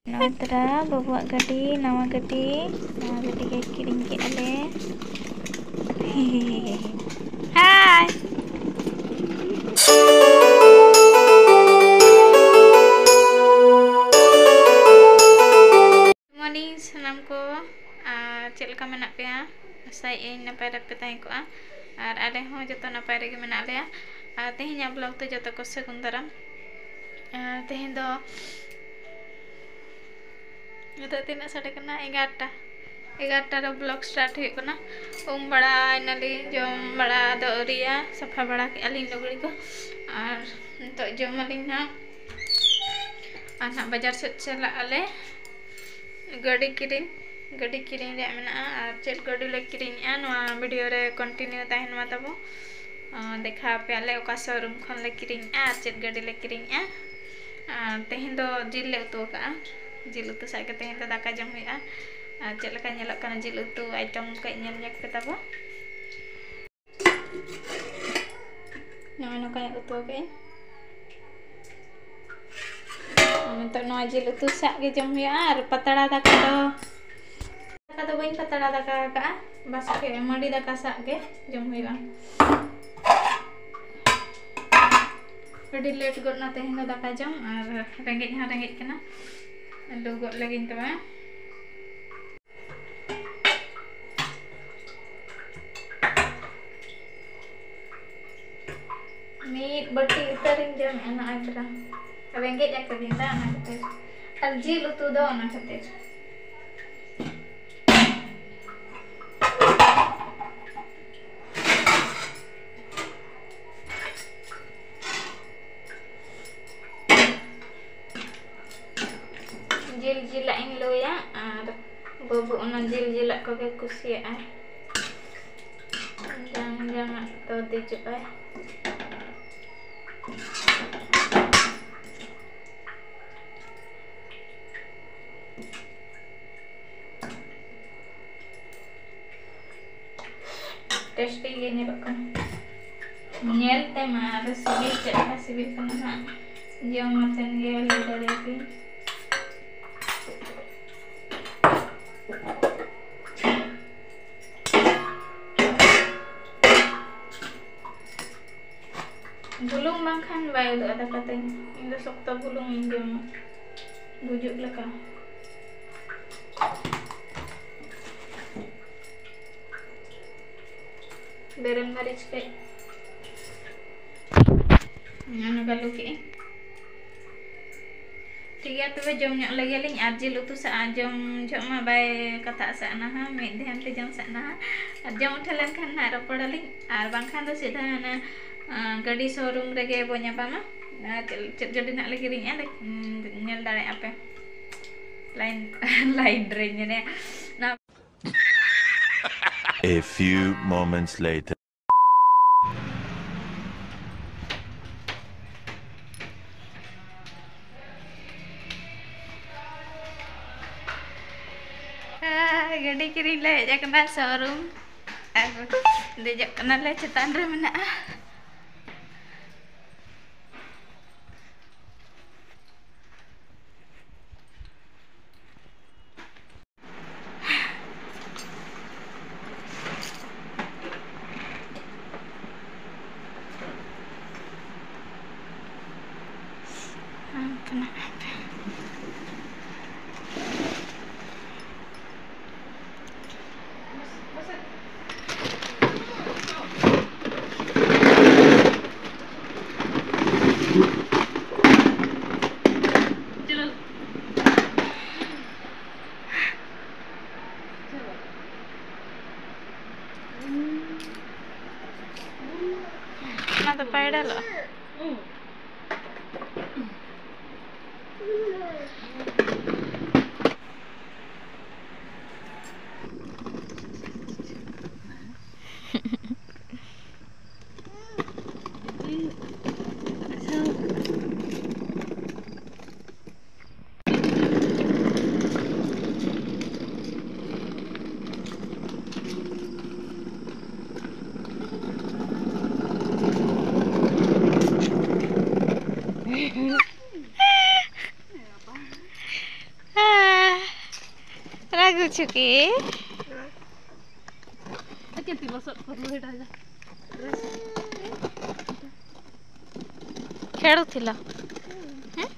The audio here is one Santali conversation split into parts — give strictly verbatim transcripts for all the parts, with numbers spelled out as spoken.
ᱱᱚᱣᱟ ᱛᱟᱨᱟ ᱵᱟᱹᱵᱩᱣᱟᱜ ᱜᱟᱹᱰᱤ, ᱱᱟᱣᱟ ᱜᱟᱹᱰᱤ, ᱱᱟᱣᱟ ᱜᱟᱹᱰᱤ ᱜᱮ ᱠᱤᱨᱤᱧ ᱠᱮᱫᱼᱟ ᱞᱮ᱾ ᱦᱟᱭ᱾ Good morning ᱥᱟᱱᱟᱢ ᱠᱚ, ᱟᱨ ᱪᱮᱫ ᱞᱮᱠᱟ ᱢᱮᱱᱟᱜ ᱯᱮᱭᱟ? ᱟᱥᱟᱭᱮᱫ ᱟᱹᱧ ᱱᱟᱯᱟᱭ ᱨᱮᱯᱮ ᱛᱟᱦᱮᱸ ᱠᱚᱜᱼᱟ, ᱟᱨ ᱟᱞᱮ ᱦᱚᱸ ᱡᱚᱛᱚ ᱱᱟᱯᱟᱭ ᱨᱮᱜᱮ ᱢᱮᱱᱟᱜ ᱞᱮᱭᱟ᱾ ᱟᱨ ᱛᱮᱦᱮᱧᱟᱜ vlog ᱛᱮ ᱡᱚᱛᱚ ᱠᱚ ᱥᱟᱹᱜᱩᱱ ᱫᱟᱨᱟᱢ᱾ ᱟᱨ ᱛᱮᱦᱮᱧ ᱫᱚ ᱱᱤᱛᱚᱜ ᱛᱤᱱᱟᱹᱜ ᱥᱟᱰᱮ ᱠᱟᱱᱟ? ᱮᱜᱟᱨᱚᱴᱟ, ᱮᱜᱟᱨᱚᱴᱟ ᱨᱮ vlog start ᱦᱩᱭᱩᱜ ᱠᱟᱱᱟ᱾ ᱩᱢ ᱵᱟᱲᱟ ᱮᱱᱟᱞᱤᱧ, ᱡᱚᱢ ᱵᱟᱲᱟ ᱫᱚ ᱟᱹᱣᱨᱤᱭᱟ, ᱥᱟᱯᱷᱟ ᱵᱟᱲᱟ ᱠᱮᱫᱼᱟ ᱞᱤᱧ ᱞᱩᱜᱽᱲᱤ ᱠᱚ, ᱟᱨ ᱱᱤᱛᱚᱜ ᱡᱚᱢ ᱟᱹᱞᱤᱧ ᱱᱟᱦᱟᱜ, ᱟᱨ ᱱᱟᱦᱟᱜ ᱵᱟᱡᱟᱨ ᱥᱮᱫ ᱪᱟᱞᱟᱜ ᱟᱞᱮ᱾ ᱜᱟᱹᱰᱤ ᱠᱤᱨᱤᱧ, ᱜᱟᱹᱰᱤ ᱠᱤᱨᱤᱧ ᱨᱮᱭᱟᱜ ᱢᱮᱱᱟᱜᱼᱟ᱾ ᱟᱨ ᱪᱮᱫ ᱜᱟᱹᱰᱤ ᱞᱮ ᱠᱤᱨᱤᱧᱮᱜᱼᱟ, ᱱᱚᱣᱟ video ᱨᱮ continue ᱛᱟᱦᱮᱱ ᱢᱟ ᱛᱟᱵᱚ᱾ ᱟᱨ ᱫᱮᱠᱷᱟᱣ ᱟᱯᱮᱭᱟᱞᱮ ᱚᱠᱟ showroom ᱠᱷᱚᱱ ᱞᱮ ᱠᱤᱨᱤᱧᱮᱜᱼᱟ ᱟᱨ ᱪᱮᱫ ᱜᱟᱹᱰᱤ ᱞᱮ ᱠᱤᱨᱤᱧᱮᱜᱼᱟ᱾ ᱟᱨ ᱛᱮᱦᱮᱧ ᱫᱚ ᱡᱤᱞ ᱞᱮ ᱩᱛᱩ ᱟᱠᱟᱫᱼᱟ᱾ ᱡᱤᱞ ᱩᱛᱩ ᱥᱟᱶ ᱜᱮ ᱛᱮᱦᱮᱧ ᱫᱚ ᱫᱟᱠᱟ ᱡᱚᱢ ᱦᱩᱭᱩᱜᱼᱟ᱾ ᱟᱨ ᱪᱮᱫ ᱞᱮᱠᱟ ᱧᱮᱞᱚᱜ ᱠᱟᱱᱟ ᱡᱤᱞ ᱩᱛᱩ item, ᱠᱟᱹᱡ ᱧᱮᱞ ᱧᱚᱜ ᱯᱮ ᱛᱟᱵᱚ᱾ ᱱᱚᱜᱼᱚᱭ ᱱᱚᱝᱠᱟᱧ ᱩᱛᱩ ᱟᱠᱟᱫᱟᱹᱧ᱾ ᱱᱤᱛᱚᱜ ᱱᱚᱣᱟ ᱡᱤᱞ ᱩᱛᱩ ᱥᱟᱜ ᱜᱮ ᱡᱚᱢ ᱦᱩᱭᱩᱜᱼᱟ᱾ ᱟᱨ ᱯᱟᱛᱲᱟ ᱫᱟᱠᱟ ᱫᱚ, ᱫᱟᱠᱟ ᱫᱚ ᱵᱟᱹᱧ ᱯᱟᱛᱲᱟ ᱫᱟᱠᱟ ᱟᱠᱟᱫᱼᱟ, ᱵᱟᱥᱠᱮ ᱢᱟᱹᱰᱤ ᱫᱟᱠᱟ ᱥᱟᱜ ᱜᱮ ᱡᱚᱢ ᱦᱩᱭᱩᱜᱼᱟ᱾ ᱟᱹᱰᱤ late ᱜᱚᱫ ᱱᱟ ᱛᱮᱦᱮᱧ ᱫᱚ ᱫᱟᱠᱟ ᱡᱚᱢ, ᱟᱨ ᱨᱮᱸᱜᱮᱡ ᱦᱚᱸ ᱨᱮᱸᱜᱮᱡ ᱠᱟᱱᱟ, ᱞᱩ ᱜᱚᱫ ᱞᱮᱜᱤᱧ ᱛᱚᱵᱮ᱾ ᱢᱤᱫ ᱵᱟᱹᱴᱤ ᱩᱛᱟᱹᱨᱤᱧ ᱡᱚᱢᱮᱜᱼᱟ ᱱᱚᱜᱼᱚᱭ ᱛᱚᱨᱟ᱾ ᱨᱮᱸᱜᱮᱡ ᱟᱠᱟᱫᱤᱧ ᱫᱚ ᱚᱱᱟ ᱠᱷᱟᱹᱛᱤᱨ᱾ ᱟᱨ ᱡᱤᱞ ᱩᱛᱩ ᱫᱚ ᱚᱱᱟ ᱠᱷᱟᱹᱛᱤᱨ᱾ ᱡᱤᱞ ᱡᱤᱞᱟᱜ ᱤᱧ ᱞᱩᱭᱟ, ᱟᱨ ᱵᱟᱹᱵᱩ ᱚᱱᱟ ᱡᱤᱞ ᱡᱤᱞᱟᱜ ᱠᱚᱜᱮ ᱠᱩᱥᱤᱭᱟᱜᱼᱟᱭ᱾ ᱡᱟᱝ ᱡᱟᱝᱟᱜ ᱫᱚ ᱫᱮᱡᱚᱜᱼᱟᱭ᱾ Tasty ᱜᱮ ᱧᱮᱞᱚᱜ ᱠᱟᱱᱟ᱾ ᱧᱮᱞ ᱛᱮᱢᱟ ᱟᱨ ᱥᱤᱵᱤᱞ ᱪᱮᱫ ᱞᱮᱠᱟ ᱥᱤᱵᱤᱞ ᱠᱟᱱᱟ ᱦᱟᱸᱜ, ᱡᱚᱢ ᱠᱟᱛᱮᱱ ᱜᱮ ᱞᱟᱹᱭ ᱫᱟᱲᱮᱭᱟᱯᱮᱭᱟᱹᱧ᱾ ᱵᱟᱭ ᱩᱫᱩᱜᱼᱟ ᱫᱟᱠᱟ ᱛᱤᱧ᱾ ᱤᱧ ᱫᱚ ᱥᱚᱠᱛᱚ ᱵᱩᱞᱩᱝ ᱤᱧ ᱡᱚᱢᱟ, ᱜᱩᱡᱩᱜ ᱞᱮᱠᱟ᱾ ᱵᱮᱨᱮᱞ ᱢᱟᱹᱨᱤᱪ ᱠᱟᱹᱡ ᱚᱱᱟ ᱵᱟᱹᱞᱩ ᱠᱮᱜᱼᱟᱹᱧ᱾ ᱴᱷᱤᱠ ᱜᱮᱭᱟ, ᱛᱚᱵᱮ ᱡᱚᱢ ᱧᱚᱜ ᱞᱮᱜᱮᱞᱤᱧ᱾ ᱟᱨ ᱡᱤᱞ ᱩᱛᱩ ᱥᱟᱜ ᱡᱚᱢ ᱡᱚᱦᱚᱜ ᱢᱟ ᱵᱟᱭ ᱠᱟᱛᱷᱟᱜ ᱥᱟᱜ ᱱᱟᱦᱟᱜ, ᱢᱤᱫ ᱫᱷᱮᱭᱟᱱ ᱛᱮ ᱡᱚᱢ ᱥᱟᱜ ᱱᱟᱦᱟᱜ᱾ ᱟᱨ ᱡᱚᱢ ᱩᱴᱷᱟᱹ ᱞᱮᱱᱠᱷᱟᱱ ᱱᱟᱦᱟᱜ ᱨᱚᱯᱚᱲᱟᱞᱤᱧ, ᱟᱨ ᱵᱟᱝᱠᱷᱟᱱ ᱫᱚ ᱥᱤᱫᱷᱟ ᱦᱟᱱᱟ, ᱟᱸ, ᱜᱟᱹᱰᱤ ᱥᱳᱨᱩᱢ ᱨᱮᱜᱮ ᱵᱚ ᱧᱟᱯᱟᱢᱟ᱾ ᱟᱨ ᱪᱮᱫ, ᱪᱮᱫ ᱜᱟᱹᱰᱤ ᱱᱟᱦᱟᱜ ᱞᱮ ᱠᱤᱨᱤᱧᱮᱜᱼᱟ, ᱞᱮ, ᱩᱸ, ᱧᱮᱞ ᱫᱟᱲᱮᱭᱟᱜᱼᱟ ᱯᱮ᱾ ᱞᱟᱭᱤᱱ, ᱞᱟᱭᱤᱱ ᱨᱮᱧ ᱢᱮᱱᱮᱫᱼᱟ, ᱱᱚᱣᱟ A few moments later. ᱦᱮᱸ, ᱜᱟᱹᱰᱤ ᱠᱤᱨᱤᱧ ᱞᱮ ᱦᱮᱡ ᱟᱠᱟᱱᱟ ᱥᱳᱨᱩᱢ᱾ ᱟᱨ ᱫᱮᱡᱚᱜ ᱠᱟᱱᱟᱞᱮ, ᱪᱮᱛᱟᱱ ᱨᱮ ᱢᱮᱱᱟᱜᱼᱟ᱾ ᱚᱱᱟ ᱫᱚ ᱯᱟᱭᱰᱟᱞᱚᱜᱼᱟ᱾ ᱨᱟᱹᱜᱩ ᱪᱷᱩᱠᱤ᱾ ᱮᱠᱮᱱ ᱛᱤ ᱞᱚᱥᱚᱫ ᱠᱚ ᱨᱩᱣᱟᱹᱲ ᱮᱫᱟ᱾ ᱠᱷᱮᱲᱩ ᱛᱷᱤᱞᱟ᱾ ᱦᱮᱸ?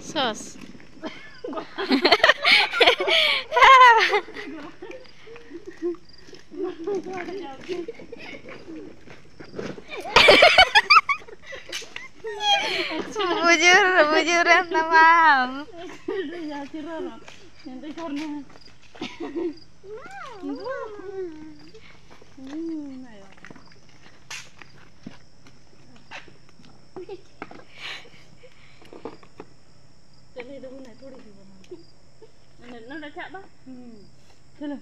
ᱥᱚᱥ᱾ ᱵᱩᱡᱩᱨ, ᱵᱩᱡᱩᱨ ᱮᱱ ᱛᱟᱢᱟᱢ᱾ ᱪᱚᱞᱚ, ᱤᱫᱩ ᱵᱚᱱᱟᱭ, ᱛᱷᱚᱲᱤ ᱫᱚ ᱵᱟᱝ᱾ ᱱᱚᱰᱮ, ᱱᱚᱰᱮ ᱪᱟᱜ ᱵᱟ? ᱦᱩᱸ᱾ ᱪᱚᱞᱚ᱾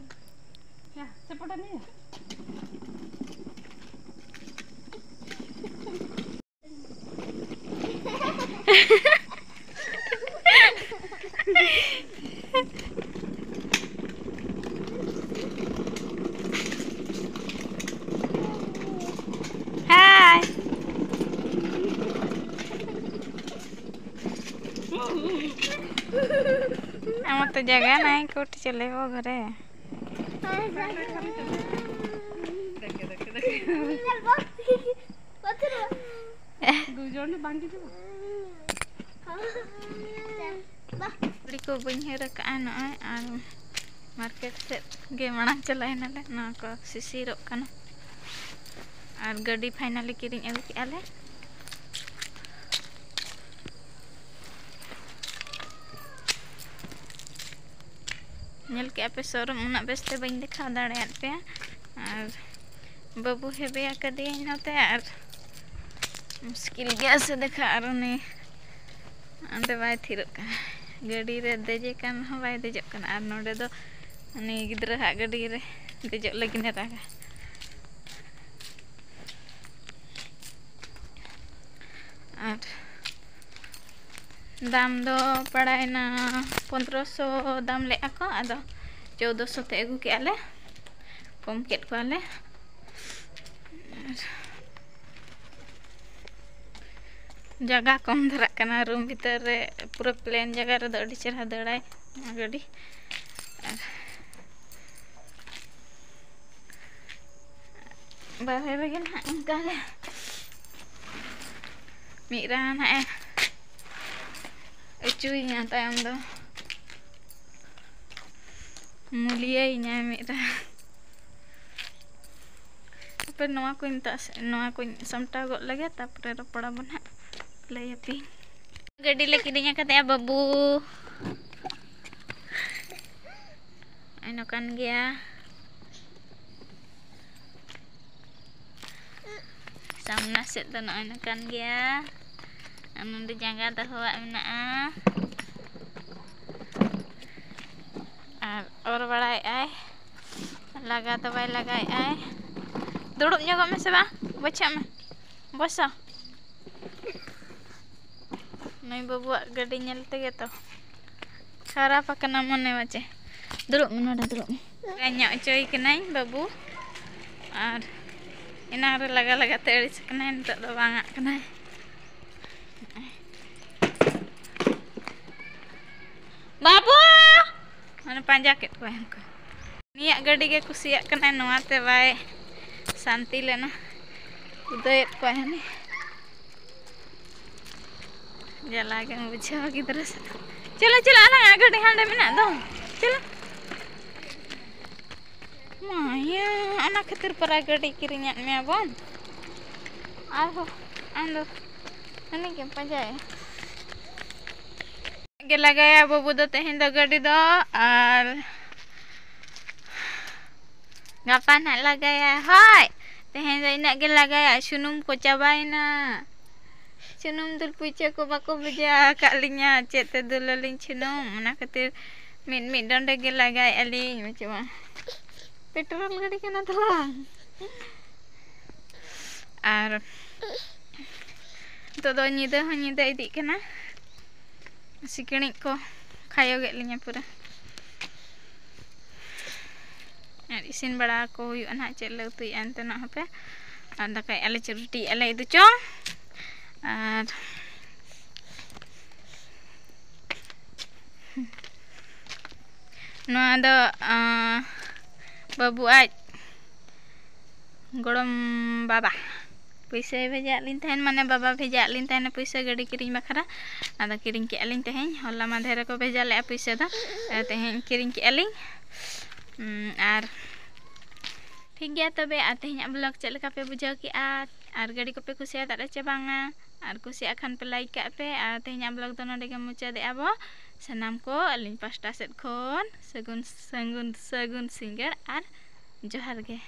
ᱭᱟ, ᱥᱮᱯᱚᱴᱟ ᱱᱤᱭᱟᱹ᱾ ᱦᱟᱭ᱾ ᱟᱢᱟᱜ ᱛᱚ ᱡᱟᱭᱜᱟ ᱱᱟᱭ, ᱠᱳᱴ ᱪᱚᱞᱮ ᱵᱚ ᱜᱷᱚᱨᱮ᱾ ᱫᱩ ᱡᱚᱱ ᱵᱟᱝ ᱦᱤᱡᱩᱜᱼᱟ? ᱠᱩᱲᱤ ᱠᱚ ᱵᱟᱹᱧ ᱦᱟᱹᱨ ᱟᱠᱟᱫᱼᱟ ᱱᱚᱜᱼᱚᱭ, ᱟᱨ ᱢᱟᱨᱠᱮᱴ ᱥᱮᱫ ᱜᱮ ᱢᱟᱲᱟᱝ ᱪᱟᱞᱟᱣ ᱮᱱᱟᱞᱮ᱾ ᱱᱚᱣᱟ ᱠᱚ ᱥᱤᱥᱤᱨᱚᱜ ᱠᱟᱱᱟ, ᱟᱨ ᱜᱟᱹᱰᱤ ᱯᱷᱟᱭᱱᱟᱞᱤ ᱠᱤᱨᱤᱧ ᱟᱹᱜᱩ ᱠᱮᱫᱼᱟ ᱞᱮ᱾ ᱧᱮᱞ ᱠᱮᱜᱼᱟ ᱯᱮ ᱥᱳᱨᱩᱢ, ᱩᱱᱟᱹᱜ ᱵᱮᱥ ᱛᱮ ᱵᱟᱹᱧ ᱫᱮᱠᱷᱟᱣ ᱫᱟᱲᱮᱭᱟᱫ ᱯᱮᱭᱟ᱾ ᱟᱨ ᱵᱟᱹᱵᱩ ᱦᱮᱵᱮ ᱟᱠᱟᱫᱮᱭᱟᱹᱧ ᱱᱚᱛᱮ, ᱟᱨ ᱢᱩᱥᱠᱤᱞ ᱜᱮᱭᱟ ᱥᱮ ᱫᱮᱠᱷᱟ, ᱟᱨ ᱩᱱᱤ ᱚᱸᱰᱮ ᱵᱟᱭ ᱛᱷᱤᱨᱚᱜ ᱠᱟᱱᱟ᱾ ᱜᱟᱹᱰᱤ ᱨᱮ ᱫᱮᱡᱮ ᱠᱟᱱ ᱨᱮᱦᱚᱸ ᱵᱟᱭ ᱫᱮᱡᱚᱜ ᱠᱟᱱᱟ, ᱟᱨ ᱱᱚᱰᱮ ᱫᱚ ᱩᱱᱤ ᱜᱤᱫᱽᱨᱟᱹ ᱦᱟᱜ ᱜᱟᱹᱰᱤ ᱨᱮ ᱫᱮᱡᱚᱜ ᱞᱟᱹᱜᱤᱫ ᱮ ᱨᱟᱜᱟ᱾ ᱟᱨ ᱫᱟᱢ ᱫᱚ ᱯᱟᱲᱟᱣᱮᱱᱟ ᱯᱚᱱᱫᱽᱨᱚᱥᱚ ᱫᱟᱢ ᱞᱮᱫᱼᱟ ᱠᱚ, ᱟᱫᱚ ᱪᱳᱫᱽᱫᱚᱥᱚ ᱛᱮ ᱟᱹᱜᱩ ᱠᱮᱜᱼᱟ ᱞᱮ, ᱠᱚᱢ ᱠᱮᱫ ᱠᱚᱣᱟᱞᱮ᱾ ᱟᱨ ᱡᱟᱭᱜᱟ ᱠᱚᱢ ᱫᱷᱟᱨᱟᱜ ᱠᱟᱱᱟ ᱨᱩᱢ ᱵᱷᱤᱛᱟᱹᱨ ᱨᱮ᱾ ᱯᱩᱨᱟᱹ ᱯᱞᱮᱱ ᱡᱟᱭᱜᱟ ᱨᱮᱫᱚ ᱟᱹᱰᱤ ᱪᱮᱦᱨᱟ ᱫᱟᱹᱲᱟᱭ ᱱᱚᱣᱟ ᱜᱟᱹᱰᱤ᱾ ᱟᱨ ᱵᱟᱨᱦᱮ ᱨᱮᱜᱮ ᱱᱟᱦᱟᱜ ᱚᱱᱠᱟ ᱜᱮ ᱢᱤᱫ ᱨᱟᱦᱟ ᱱᱟᱦᱟᱜ ᱮ ᱟᱹᱪᱩᱭᱤᱧᱟ ᱛᱟᱭᱚᱢ ᱫᱚ᱾ ᱢᱩᱞᱤᱭᱟᱹᱭᱤᱧᱟᱭ ᱢᱤᱫ ᱨᱟᱦᱟ᱾ ᱦᱟᱯᱮ ᱱᱚᱣᱟ ᱠᱚᱧ ᱛᱟᱥ-, ᱱᱚᱣᱟ ᱠᱚᱧ ᱥᱟᱢᱴᱟᱣ ᱜᱚᱫ ᱞᱮᱜᱮ, ᱛᱟᱨᱯᱚᱨᱮ ᱨᱚᱯᱚᱲ ᱟᱵᱚᱱ ᱦᱟᱸᱜ᱾ ᱞᱟᱹᱭ ᱟᱯᱮ᱾ ᱜᱟᱹᱰᱤ ᱞᱮ ᱠᱤᱨᱤᱧ ᱟᱠᱟᱫᱮᱭᱟ ᱵᱟᱹᱵᱩ᱾ ᱱᱚᱜᱼᱚᱭ ᱱᱚᱝᱠᱟᱱ ᱜᱮᱭᱟ᱾ ᱥᱟᱢᱱᱟ ᱥᱮᱫ ᱫᱚ ᱱᱚᱜᱼᱚᱭ ᱱᱚᱝᱠᱟᱱ ᱜᱮᱭᱟ᱾ ᱟᱨ ᱱᱚᱰᱮ ᱡᱟᱸᱜᱟ ᱫᱚᱦᱚᱣᱟᱜ ᱢᱮᱱᱟᱜᱼᱟ᱾ ᱟᱨ ᱚᱨ ᱵᱟᱲᱟᱭᱮᱫᱼᱟᱭ᱾ ᱞᱟᱜᱟ ᱫᱚ ᱵᱟᱭ ᱞᱟᱜᱟᱭᱮᱫᱼᱟᱭ᱾ ᱫᱩᱲᱩᱵ ᱧᱚᱜᱚᱜ ᱢᱮᱥᱮ ᱵᱟ, ᱵᱚᱪᱷᱟᱜ ᱢᱮ, ᱵᱚᱥᱚ᱾ ᱱᱩᱭ ᱵᱟᱹᱵᱩᱣᱟᱜ ᱜᱟᱹᱰᱤ ᱧᱮᱞ ᱛᱮᱜᱮ ᱛᱚ ᱠᱷᱟᱨᱟᱯ ᱟᱠᱟᱱᱟ ᱢᱚᱱᱮ ᱢᱟᱪᱮ᱾ ᱫᱩᱲᱩᱵ ᱢᱮ ᱱᱚᱰᱮ, ᱫᱩᱲᱩᱵ ᱢᱮ᱾ ᱧᱚᱜ ᱦᱚᱪᱚᱭ ᱠᱟᱹᱱᱟᱹᱧ ᱵᱟᱹᱵᱩ, ᱟᱨ ᱮᱱᱟᱝ ᱨᱮ ᱞᱟᱜᱟ ᱞᱟᱜᱟ ᱛᱮ ᱟᱹᱲᱤᱥ ᱟᱠᱟᱱᱟᱭ, ᱱᱤᱛᱚᱜ ᱫᱚ ᱵᱟᱝ ᱟᱜ ᱠᱟᱱᱟᱭ᱾ ᱵᱟᱹᱵᱩ! ᱢᱟᱱᱮ ᱯᱟᱸᱡᱟ ᱠᱮᱫ ᱠᱚᱣᱟᱭ ᱦᱟᱱᱠᱩ᱾ ᱩᱱᱤᱭᱟᱜ ᱜᱟᱹᱰᱤ ᱜᱮ ᱠᱩᱥᱤᱭᱟᱜ ᱠᱟᱱᱟᱭ, ᱱᱚᱣᱟᱛᱮ ᱵᱟᱭ ᱥᱟᱱᱛᱤ ᱞᱮᱱᱟ᱾ ᱠᱩᱫᱟᱹᱭᱮᱫ ᱠᱚᱣᱟᱭ ᱦᱟᱹᱱᱤ᱾ ᱡᱟᱞᱟ ᱜᱮᱢ ᱵᱩᱡᱷᱟᱹᱣᱟ ᱜᱤᱫᱽᱨᱟᱹ ᱥᱟᱶ᱾ ᱪᱚᱞᱚ, ᱪᱚᱞᱚ, ᱟᱞᱟᱝᱟᱜ ᱜᱟᱹᱰᱤ ᱦᱟᱸᱰᱮ ᱢᱮᱱᱟᱜ ᱫᱚ᱾ ᱪᱚᱞᱚ᱾ ᱢᱟ, ᱤᱭᱟᱹ, ᱚᱱᱟ ᱠᱷᱟᱹᱛᱤᱨ ᱯᱟᱨᱟ ᱜᱟᱹᱰᱤ ᱠᱤᱨᱤᱧᱟᱫ ᱢᱮᱭᱟ ᱵᱚᱱ᱾ ᱟᱨᱦᱚᱸ ᱟᱢ ᱫᱚ ᱦᱟᱹᱱᱤ ᱜᱮᱢ ᱯᱟᱸᱡᱟᱭᱟ᱾ ᱜᱮ ᱞᱟᱜᱟᱭᱟ ᱵᱟᱹᱵᱩ ᱫᱚ ᱛᱮᱦᱮᱧ ᱫᱚ ᱜᱟᱹᱰᱤ ᱫᱚ, ᱟᱨ ᱜᱟᱯᱟ ᱱᱟᱜ ᱞᱟᱜᱟᱭᱟ᱾ ᱦᱳᱭ, ᱛᱮᱦᱮᱧ ᱫᱚ ᱤᱱᱟᱹᱜ ᱜᱮ ᱞᱟᱜᱟᱭᱟ, ᱥᱩᱱᱩᱢ ᱠᱚ ᱪᱟᱵᱟᱭᱮᱱᱟ᱾ ᱥᱩᱱᱩᱢ ᱫᱩᱞ ᱯᱩᱭᱥᱟᱹ ᱠᱚ ᱵᱟᱠᱚ ᱵᱷᱮᱡᱟ ᱟᱠᱟᱫ ᱞᱤᱧᱟ, ᱪᱮᱫ ᱛᱮ ᱫᱩᱞ ᱟᱹᱞᱤᱧ ᱥᱩᱱᱩᱢ? ᱚᱱᱟ ᱠᱷᱟᱹᱛᱤᱨ ᱢᱤᱫ ᱢᱤᱫ ᱰᱚᱸᱰᱮ ᱜᱮ ᱞᱟᱜᱟᱭᱮᱫᱼᱟ ᱞᱤᱧ᱾ ᱵᱩᱡᱷᱟᱹᱣᱟ, ᱯᱮᱴᱨᱳᱞ ᱜᱟᱹᱰᱤ ᱠᱟᱱᱟ ᱛᱟᱞᱟᱝ᱾ ᱟᱨ ᱱᱤᱛᱚᱜ ᱫᱚ ᱧᱤᱫᱟᱹ ᱦᱚᱸ ᱧᱤᱫᱟᱹ ᱤᱫᱤᱜ ᱠᱟᱱᱟ, ᱥᱤᱠᱲᱤᱡ ᱠᱚ ᱠᱷᱟᱭᱚ ᱠᱮᱫ ᱞᱤᱧᱟ ᱯᱩᱨᱟᱹ᱾ ᱟᱨ ᱤᱥᱤᱱ ᱵᱟᱲᱟ ᱠᱚ ᱦᱩᱭᱩᱜᱼᱟ ᱱᱟᱦᱟᱜ, ᱪᱮᱫ ᱞᱮ ᱩᱛᱩᱭᱮᱫᱼᱟ ᱮᱱᱛᱮ ᱱᱟᱜ ᱦᱟᱯᱮ᱾ ᱟᱨ ᱫᱟᱠᱟᱭᱮᱫᱼᱟ ᱞᱮ, ᱪᱮ ᱨᱩᱴᱤᱭᱮᱫᱼᱟ ᱞᱮ, ᱤᱫᱩ ᱪᱚᱝ᱾ ᱟᱨ ᱱᱚᱣᱟ ᱫᱚ ᱟᱸ, ᱵᱟᱹᱵᱩ ᱟᱡ ᱜᱚᱲᱚᱢ ᱵᱟᱵᱟ ᱯᱩᱭᱥᱟᱹᱭ ᱵᱷᱮᱡᱟᱣᱟᱫ ᱞᱤᱧ ᱛᱟᱦᱮᱱ, ᱢᱟᱱᱮ ᱵᱟᱵᱟ ᱵᱷᱮᱡᱟᱣᱟᱫ ᱞᱤᱧ ᱛᱟᱦᱮᱱᱟ ᱯᱩᱭᱥᱟᱹ ᱜᱟᱹᱰᱤ ᱠᱤᱨᱤᱧ ᱵᱟᱠᱷᱨᱟ᱾ ᱟᱫᱚ ᱠᱤᱨᱤᱧ ᱠᱮᱜᱼᱟ ᱞᱤᱧ ᱛᱮᱦᱮᱧ, ᱦᱚᱞᱟ ᱢᱟᱫᱷᱮᱨ ᱨᱮᱠᱚ ᱵᱷᱮᱡᱟ ᱞᱮᱜᱼᱟ ᱯᱩᱭᱥᱟᱹ ᱫᱚ᱾ ᱟᱫᱚ ᱛᱮᱦᱮᱧ ᱠᱤᱨᱤᱧ ᱠᱮᱜᱼᱟ ᱞᱤᱧ᱾ ᱩᱸ, ᱟᱨ ᱴᱷᱤᱠ ᱜᱮᱭᱟ ᱛᱚᱵᱮ, ᱟᱨ ᱛᱮᱦᱮᱧᱟᱜ vlog ᱪᱮᱫ ᱞᱮᱠᱟ ᱯᱮ ᱵᱩᱡᱷᱟᱹᱣ ᱠᱮᱜᱼᱟ? ᱟᱨ ᱜᱟᱹᱰᱤ ᱠᱚᱯᱮ ᱠᱩᱥᱤᱭᱟᱫᱟ ᱪᱮ ᱵᱟᱝᱟ? ᱟᱨ ᱠᱩᱥᱤᱭᱟᱜ ᱠᱷᱟᱱ ᱯᱮ like ᱠᱟᱜ ᱯᱮ᱾ ᱟᱨ ᱛᱮᱦᱮᱧᱟᱜ vlog ᱫᱚ ᱱᱚᱰᱮ ᱜᱮ ᱢᱩᱪᱟᱹᱫᱮᱜᱼᱟ ᱵᱚ᱾ ᱥᱟᱱᱟᱢ ᱠᱚ ᱟᱹᱞᱤᱧ ᱯᱟᱥᱴᱟ ᱥᱮᱫ ᱠᱷᱚᱱ ᱥᱟᱹᱜᱩᱱ, ᱥᱟᱹᱜᱩᱱ, ᱥᱟᱹᱜᱩᱱ ᱥᱤᱸᱜᱟᱹᱲ ᱟᱨ ᱡᱚᱦᱟᱨ ᱜᱮ᱾